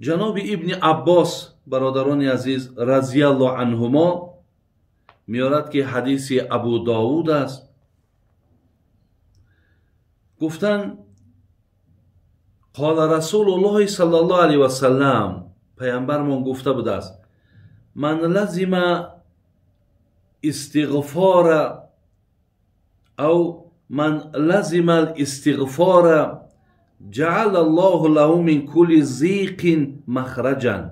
Ҷаноби Ибни Аббос, бародарони азиз, разияллоҳу анҳумо, меорад, ки ҳадиси Абу Довуд аст. Гуфтан: қола Расулуллоҳи саллаллоҳу алайҳи васаллам, паямбармон гуфта будааст: ман лазима истиғфора ав ман лазима алистиғфора ҷаъала Аллоҳу лаҳу мин кулли зиқин махраҷан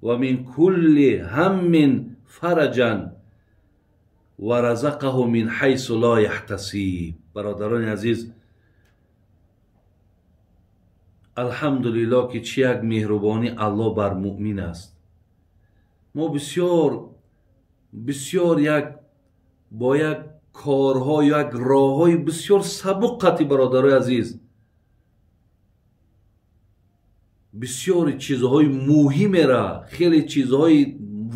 ва мин кулли ҳаммин фараҷан ва разақаҳу мин ҳайсу ло яҳтасиб. Бародарони азиз, алҳамдулиллоҳ, ки чӣ як меҳрубонӣ Аллоҳ бар муъмин аст. Мо бисёр бисёр як бо як корҳо, як роҳҳои бисёр сабуқ қати, бародарои азиз, бисёри чизҳои муҳимера, хеле чизҳои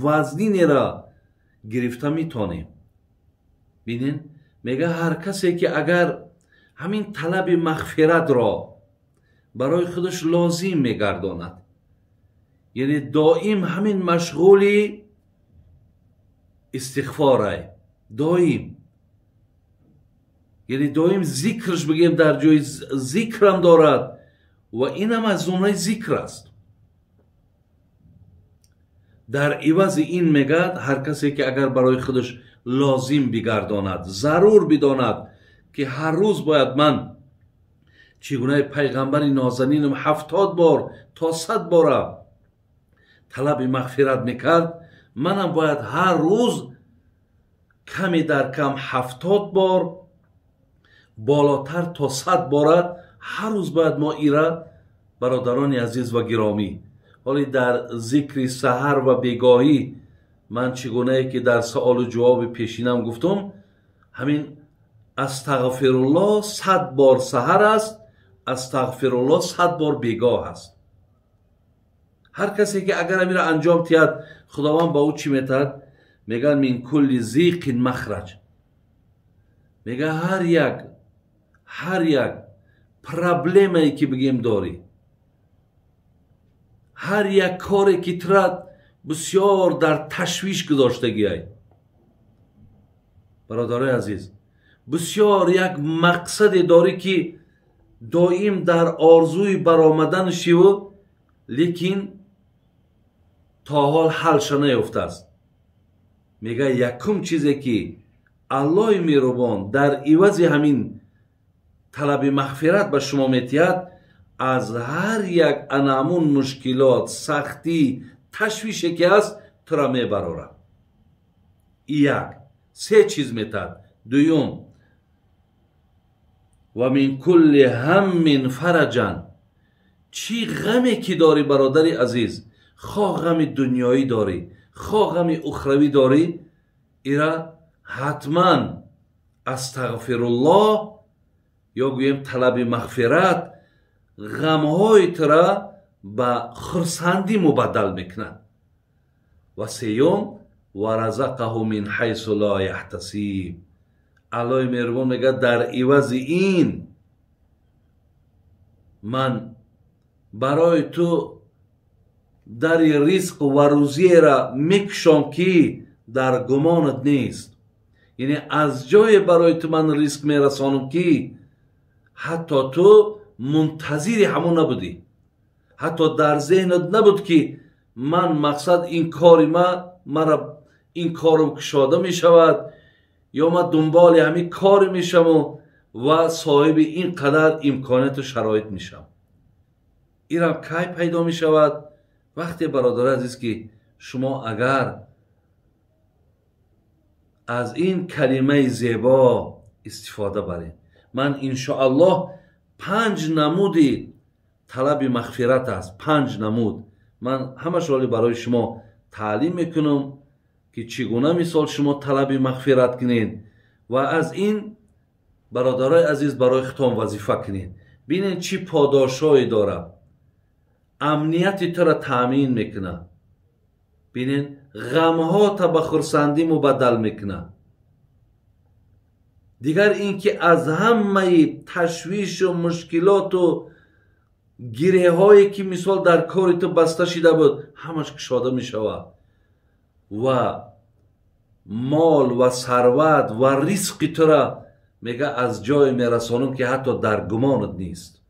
вазнинера гирифта метонем. Бинен, мега ҳар касе ки агар ҳамин талаби мағфиратро барои худаш лозим мегардонад, яъне доим ҳамин машғули истиғфорай, доим, яъне доим зикрш бигем, дар ҷои зикрам дорад ва инам аз зумраи зикр аст. Дар ивази ин мегӯяд, ҳар касе ки агар барои худаш лозим бигардонад, зарур бидонад, ки ҳар рӯз бояд ман чӣ гунаи пайғамбари нозанинам 70 бор то 100 бора талаби мағфират мекард, манам бояд ҳар рӯз каме дар кам 70 бор, болотар то 100 бора ҳар рӯз бояд мо ира, бародарони азиз ва гиромӣ. Ҳоли дар зикри саҳар ва бегоҳӣ ман чӣ гунае ки дар саолу ҷавоби пешинам гуфтум, ҳамин астағфируллоҳ 100 бор саҳар аст, астағфируллоҳ 100 бор бегоҳ аст. Ҳар касе ки агар ҳаминро анҷом диҳад, Худованд ба ӯ чӣ метаҳад? Мегӯяд: мин кулли зиқин махраҷ. Мегӯяд ҳар як проблемае ки бигем дорӣ, ҳар як коре ки тура бисёр дар ташвиш гузоштагиай, бародарои азиз, бисёр як мақсаде дорӣ, ки доим дар орзуи баромадан шиву, лекин то ҳол ҳалша наёфтааст. Мегӯяд, якум чизе ки Аллоҳи меҳрубон дар ивази ҳамин талаби мағфират ба шумо метиҳад, аз ҳар як анамун мушкилот, сахтӣ, ташвише ки аст, тура мебарорад. Як се чиз метаҳад. Дуюм, ва мин кулли ҳаммин фараҷан. Чӣ ғаме ки дорӣ, бародари азиз, хоҳ ғами дунёӣ дорӣ, хоҳ ғами ухравӣ дорӣ, ира ҳатман астағфируллоҳ ё гӯем талаби мағфират ғамҳои тура ба хурсандӣ мубаддал мекунад. Ва сеюм, ва разақаҳу мин ҳайсу ло яҳтасиб. Аллоҳи меҳрубон мегӯяд, дар ивази ин ман барои ту дари ризқ ва рӯзиеро мекушом, ки дар гумонат нест. Яъне аз ҷое барои ту ман ризқ мерасонам, ки ҳатто ту мунтазири ҳамон набудӣ, ҳатто дар зеҳнат набуд, ки ман мақсад ин кори мара ин корам кушода мешавад ё ман дунболи ҳамин коре мешавам ва соҳиби ин қадар имконияту шароит мешавам. Инам кай пайдо мешавад? Вақте, бародари азиз, ки шумо агар аз ин калимаи зебо истифода баред. Ман иншоаллоҳ 5 намуди талаби мағфират аст, 5 намуд. Ман ҳамаш ҳоли барои шумо таълим мекунам, ки чӣ гуна мисол шумо талаби мағфират кунед ва аз ин, бародарои азиз, барои худтон вазифа кунед. Бинед, чӣ подошҳое дорад. Амнияти тура таъмин мекунад. Бинед, ғамҳота ба хурсандӣ мубаддал мекунад. Дигар ин ки аз ҳамаи ташвишу мушкилоту Гиреҳое ки мисол дар кори ту баста шида буд, ҳамаш кушода мешавад ва мол ва сарват ва ризқи тура мега аз ҷое мерасонам, ки ҳатто дар гумонат нест.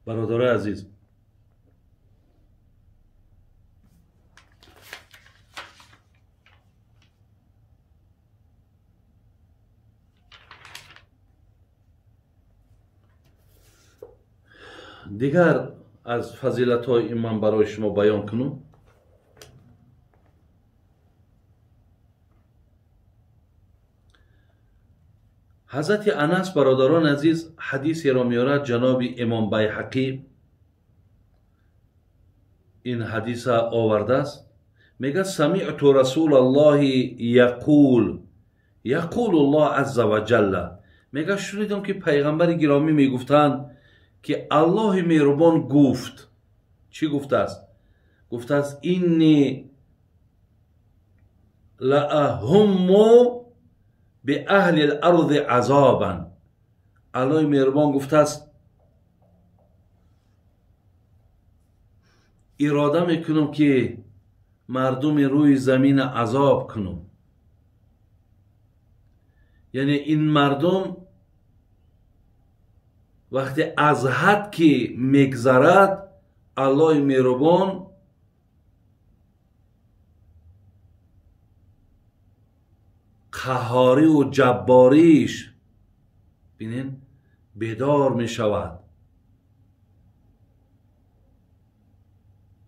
Бародарои азиз, дигар аз фазилатҳои ин ман барои шумо баён кунам. Ҳазрати Анас, бародарон азиз, ҳадисеро меорад ҷаноби имом Байҳақӣ. Ин ҳадиса овардааст. Мегӯяд: самиъту расулаллоҳи яқул, яқулу ллоҳ азза ва ҷалла. Мегӯяд: шунидам, ки пайғамбари гиромӣ мегуфтанд, ки Аллоҳи меҳрубон гуфт. Чӣ гуфтааст? Гуфтааст: инни лааҳумму биаҳли ларзи азобан. Аллоҳи меҳрубон гуфтааст: ирода мекунам, ки мардуми рӯи замина азоб кунам. Яъне ин мардум вақте аз ҳад ки мегзарад, Аллоҳи меҳрубон қаҳориву ҷаббориш, бинен, бедор мешавад.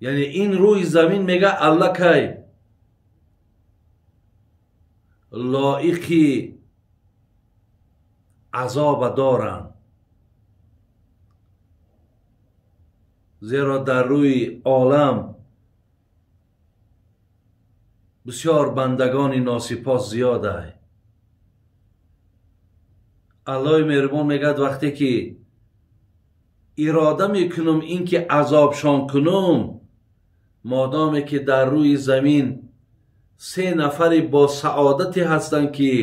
Яъне ин рӯи замин мега аллакай лоиқи азоба доранд, зеро дар рӯи олам бисёр бандагони носипос зиёдай. Аллоҳи меҳрубон мегӯяд: вақте ки ирода мекунам ин ки азобшон кунам, модоме ки дар рӯи замин се нафари бо саодате ҳастанд, ки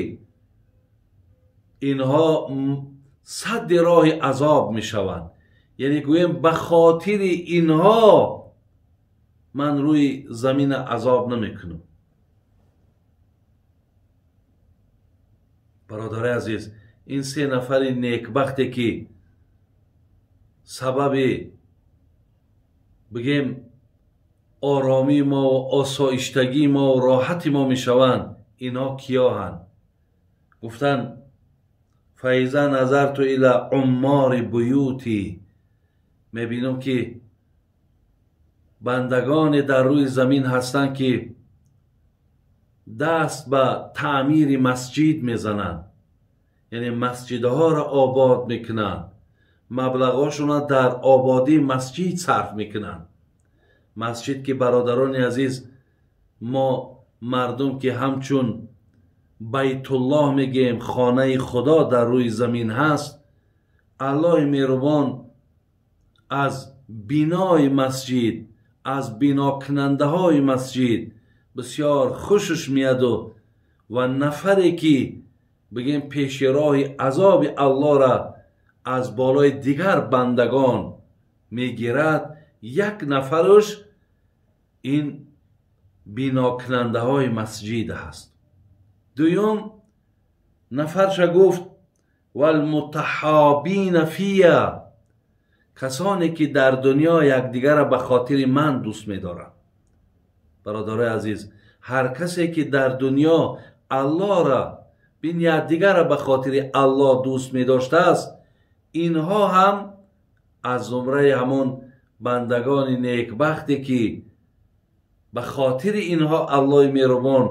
инҳо садди роҳи азоб мешаванд. Яъне гӯем, ба хотири инҳо ман рӯи замина азоб намекунам. Бародари азиз, ин се нафари некбахте ки сабаби бигем оромии мо ва осоиштагии мо ва роҳати мо мешаванд, инҳо киёҳанд? Гуфтанд: фаиза назарту ила уммори буюти. Мебинам, ки бандагоне дар рӯи замин ҳастанд, ки даст ба таъмири масҷид мезананд, яъне масҷидҳоро обод мекунанд, маблағҳошонро дар ободии масҷид сарф мекунанд. Масҷид ки, бародарони азиз, мо мардум ки ҳамчун Байтуллоҳ мегӯем, хонаи Худо дар рӯи замин ҳаст, Аллоҳи меҳрубон аз бинои масҷид, аз бинокунандаҳои масҷид бисёр хушаш меяду ва нафаре ки бигем пеши роҳи азоби Аллоҳра аз болои дигар бандагон мегирад, як нафараш ин бинокунандаҳои масҷид ҳаст. Дуюм нафарша гуфт: валмутаҳобина фия, касоне ки дар дунё якдигарро ба хотири ман дӯст медоранд. Бародарои азиз, ҳар касе ки дар дунё Аллоҳро бин якдигарро ба хотири Аллоҳ дӯст медоштааст, инҳо ҳам аз зумраи ҳамон бандагони некбахте ки ба хотири инҳо Аллоҳи меҳрубон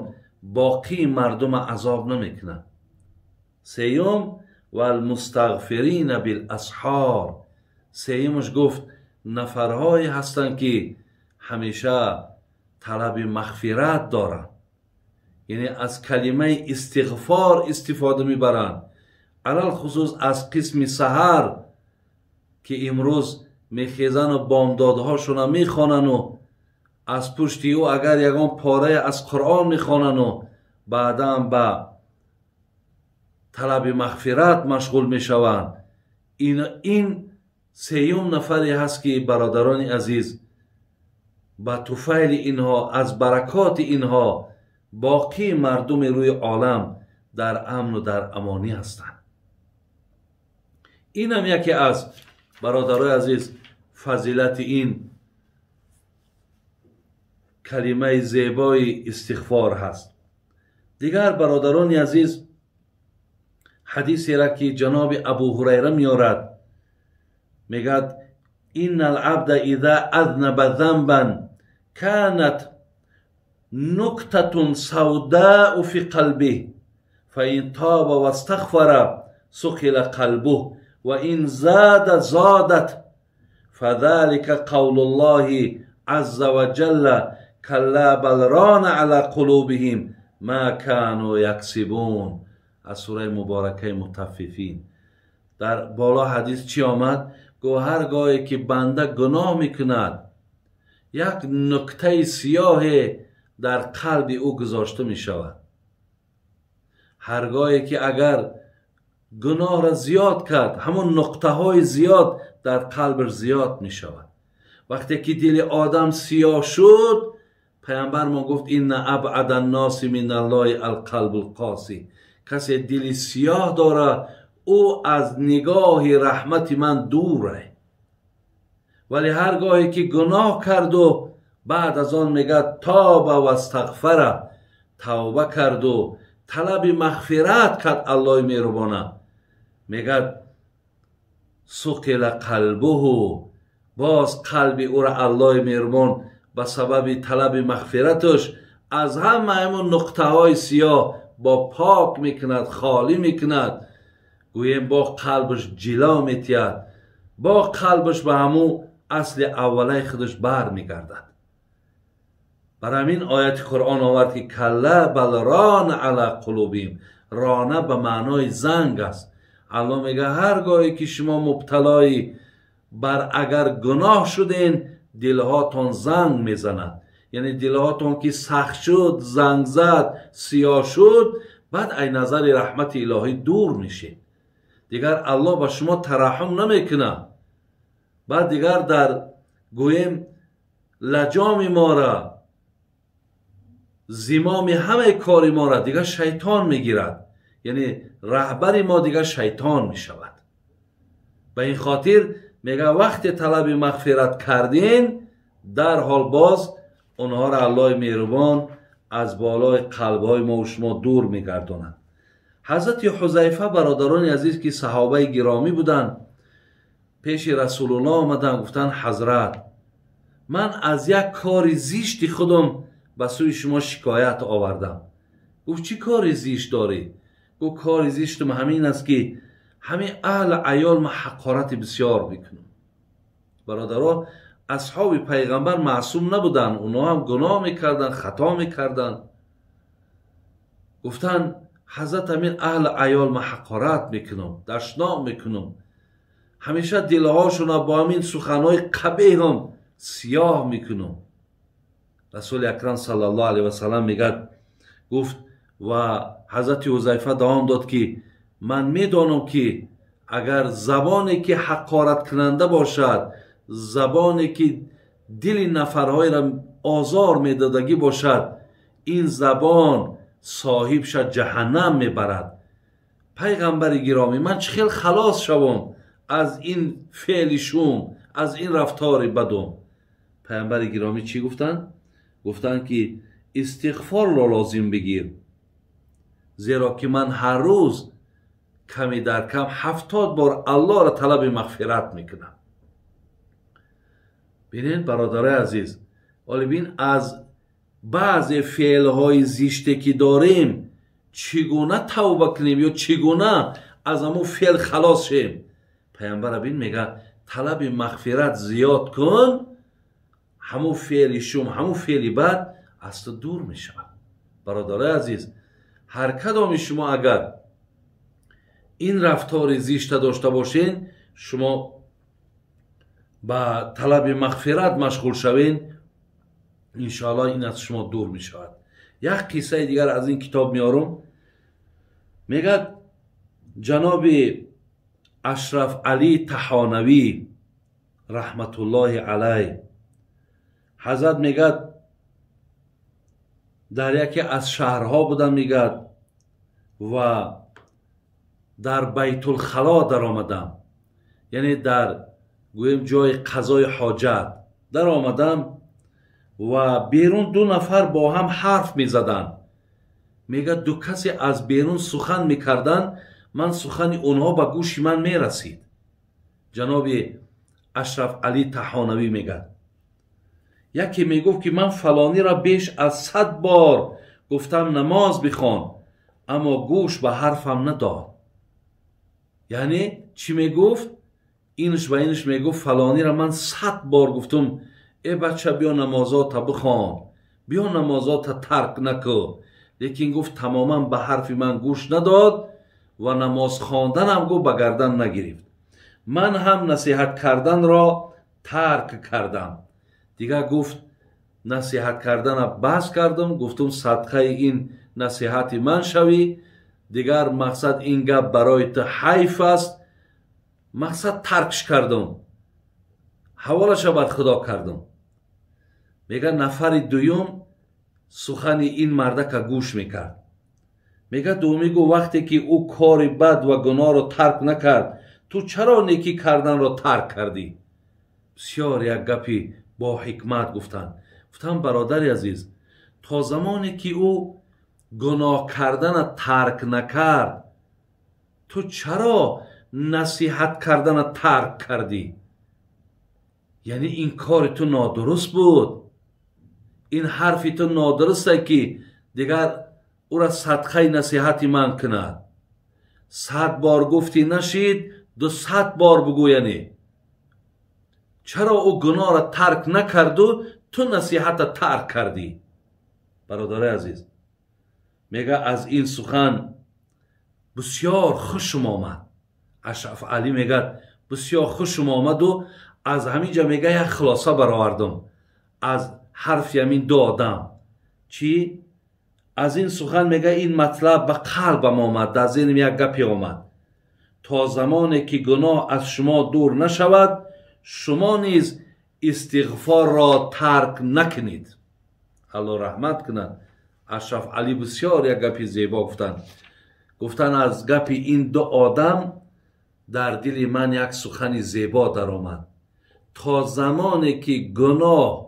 боқии мардума азоб намекунад. Сеюм: валмустағфирина биласҳор. Сеюмаш гуфт: нафарҳое ҳастанд, ки ҳамеша талаби мағфират доранд, яъне аз калимаи истиғфор истифода мебаранд, алалхусус аз қисми саҳар, ки имрӯз мехезану бомдодҳошона мехонану аз пушти ӯ агар ягон порае аз Қуръон мехонану баъдан ба талаби мағфират машғул мешаванд. Ин сеюм нафаре ҳаст ки бародарони азиз ба туфайли инҳо, аз баракоти инҳо боқии мардуми рӯи олам дар амну дар амонӣ ҳастанд. Инам яке аз бародарои азиз фазилати ин калимаи зебои истиғфор ҳаст. Дигар бародарони азиз ҳадисеро ки ҷаноби Абу Ҳурайра меорад, мегӯяд: инна алабда иза азнаба занбан канат нуктатун савдаау фи қалбиҳ фаин тоба вастағфара суқила қалбуҳ ва ин зада зодат фазалика қавлуллоҳи азза ва ҷалла калла бал рона ала қулубиҳим ма кану яксибун. Аз сураи муборакаи Мутаффифин. Дар боло ҳадис чӣ омад? Гӯ ҳар гоҳе ки банда гуноҳ мекунад, як нуктаи сиёҳе дар қалби ӯ гузошта мешавад. Ҳар гоҳе ки агар гуноҳро зиёд кард, ҳамон нуқтаҳои зиёд дар қалбаш зиёд мешавад. Вақте ки дили одам сиёҳ шуд, паямбар мо гуфт: инна абъада нноси миналлоҳи алқалбу лқосӣ. Касе дили сиёҳ дора, ӯ аз нигоҳи раҳмати ман дуре. Вале ҳар гоҳе ки гуноҳ карду баъд аз он мегӯяд тоба вастағфара, тавба карду талаби мағфират кард Аллоҳи меҳрубона, мегӯяд суқила қалбуҳу, боз қалби ӯро Аллоҳи меҳрубон ба сабаби талаби мағфираташ аз ҳама ҳамон нуқтаҳои сиёҳ бо пок мекунад, холӣ мекунад. Гӯем бо қалбаш ҷило метиҳад, бо қалбаш ба ҳамун асли аввалаи худаш бар мегардад. Бар ҳамин ояти Қуръон овард ки калла бал рона ала қулубиҳим. Рона ба маънои занг аст. Аллоҳ мегӯяд ҳар гоҳе ки шумо мубталои бар агар гуноҳ шуден, дилҳотон занг мезанад. Яъне дилҳотон ки сахт шуд, занг зад, сиёҳ шуд, баъд ай назари раҳмати илоҳӣ дур мешед. Дигар Аллоҳ ба шумо тараҳҳум намекунад. Баъд дигар дар гӯем лаҷоми мора, зимоми ҳамаи кори мора дигар шайтон мегирад. Яъне раҳбари мо дигар шайтон мешавад. Ба ин хотир мегӯяд вақте талаби мағфират кардин, дарҳол боз онҳоро Аллоҳи меҳрубон аз болои қалбҳои мо шумо дур мегардонад. Ҳазрати Ҳузайфа бародарони азиз ки саҳобаи гиромӣ буданд, пеши Расулуллоҳ омаданд, гуфтанд: ҳазрат, ман аз як кори зишти худам ба сӯи шумо шикоят овардам. Гуфт: чӣ кори зишт дорӣ? Гуфт: кори зиштам ҳамин аст ки ҳамин аҳли аёл ман ҳақорати бисёр мекунам. Бародаро, асҳоби пайғамбар маъсум набуданд, онҳо ҳам гуноҳ мекарданд, хато мекарданд. Гуфтанд: ҳазрат, ҳамин аҳли аёл ман ҳақорат мекунам, дашном мекунам, ҳамеша дилҳошонро бо ҳамин суханҳои қабеҳам сиёҳ мекунам. Расули акрам саллаллоҳу алайҳи васаллам мегӯяд, гуфт ва ҳазрати Ҳузайфа давом дод ки ман медонам ки агар забоне ки ҳақораткунанда бошад, забоне ки дили нафарҳоеро озор медодагӣ бошад, ин забон соҳибша ҷаҳаннам мебарад. Пайғамбари гиромӣ, ман чӣ хел халос шавам аз ин феъли шум, аз ин рафтори бадум? Пайғамбари гиромӣ чӣ гуфтанд? Гуфтанд ки истиғфорро лозим бигир, зеро ки ман ҳар рӯз ками дар кам 70 бор Аллоҳро талаби мағфират мекунам. Бинед бародарои азиз, оли бин аз баъзе феълҳои зиште ки дорем чӣ гуна тавба кунем ё чӣ гуна аз ҳамун феъл халос шем. Пайғамбара бин мегӯяд: талаби мағфират зиёд кун, ҳамун феъли шум, ҳамун феъли бад аз ту дур мешавад. Бародарои азиз, ҳар кадоми шумо агар ин рафтори зишта дошта бошед, шумо ба талаби мағфират машғул шавед, иншоаллоҳ ин аз шумо дур мешавад. Як қиссаи дигар аз ин китоб меорам. Мегӯяд ҷаноби Ашраф Алӣ Таҳонавӣ раҳматуллоҳи алайҳ ҳазрат мегӯяд, дар яке аз шаҳрҳо будам, мегӯяд, ва дар Байтулхало даромадам, яъне дар гӯем ҷои қазои ҳоҷат даромадам ва берун ду нафар бо ҳам ҳарф мезаданд. Мегӯяд, ду касе аз берун сухан мекарданд, ман сухани онҳо ба гӯши ман мерасид. Ҷаноби Ашраф Алӣ Таҳонавӣ мегӯяд, яке мегуфт, ки ман фалониро беш аз 100 бор гуфтам намоз бихон, аммо гӯш ба ҳарфам надод. Яъне чӣ мегуфт? Инш ба инш мегуфт, фалониро ман 100 бор гуфтум, э бача, биё намозота бихон, биё намозота тарк накӯ. Лекин гуфт, тамоман ба ҳарфи ман гӯш надод ва намоз хонданам гуфт ба гардан нагирифт. Ман ҳам насиҳат карданро тарк кардам. Дигар гуфт, насиҳат кардана бас кардам, гуфтум садқаи ин насиҳати ман шавӣ, дигар мақсад ин гап барои ту ҳайф аст, мақсад таркш кардам, ҳаволаша бад худо кардам. Мега, нафари дуюм сухани ин мардака гӯш мекард. Мега, дуюмӣ гуфт, вақте ки ӯ кори бад ва гуноҳро тарк накард, ту чаро некӣ карданро тарк кардӣ? Бисёр як гапи бо ҳикмат гуфтанд. Гуфтам, бародари азиз, то замоне ки ӯ гуноҳ кардана тарк накард, ту чаро насиҳат кардана тарк кардӣ? Яъне ин кори ту нодуруст буд, ин ҳарфи ту нодуруст ки дигар ӯра садқаи насиҳати ман кунад. 100 бор гуфтӣ нашид, 200 бор бугӯ. Яъне чаро ӯ гуноҳро тарк накарду ту насиҳата тарк кардӣ? Бародари азиз, мега, аз ин сухан бисёр хушм омад. Ашраф Алӣ мегӯяд, бисёр хушм омаду аз ҳамин ҷо, мега, як хулоса баровардам аз ҳарфи ҳамин ду одам. Чӣ? Аз ин сухан, мега, ин матлаб ба қалбам омад, дар зеҳним як гапе омад: то замоне ки гуноҳ аз шумо дур нашавад, шумо низ истиғфорро тарк накунед. Алло раҳмат кунад Ашраф Алӣ, бисёр як гапи зебо гуфтанд. Гуфтанд, аз гапи ин ду одам дар дили ман як сухани зебо даромад: то замоне ки гуноҳ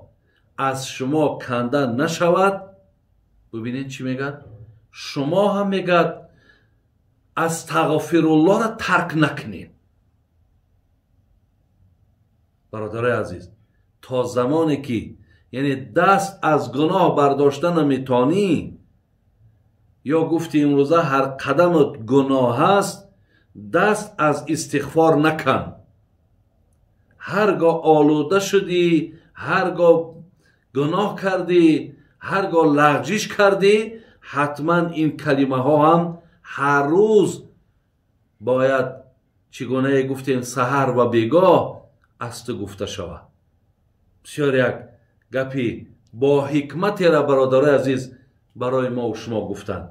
аз шумо канда нашавад, бубинед чӣ мегӯяд, шумо ҳам, мегӯяд, астағфируллоҳро тарк накунед. Бародарои азиз, то замоне ки яъне даст аз гуноҳ бардошта наметонӣ, ё гуфти имрӯза ҳар қадамат гуноҳ аст, даст аз истиғфор накан. Ҳар гоҳ олуда шудӣ, ҳар гоҳ гуноҳ кардӣ, ҳар гоҳ лағжиш кардӣ, ҳатман ин калимаҳо ҳам ҳар рӯз бояд, чӣ гунае гуфтем, саҳар ва бегоҳ аз ту гуфта шавад. Бисёр як гапи бо ҳикматера, бародарои азиз, барои мо шумо гуфтанд.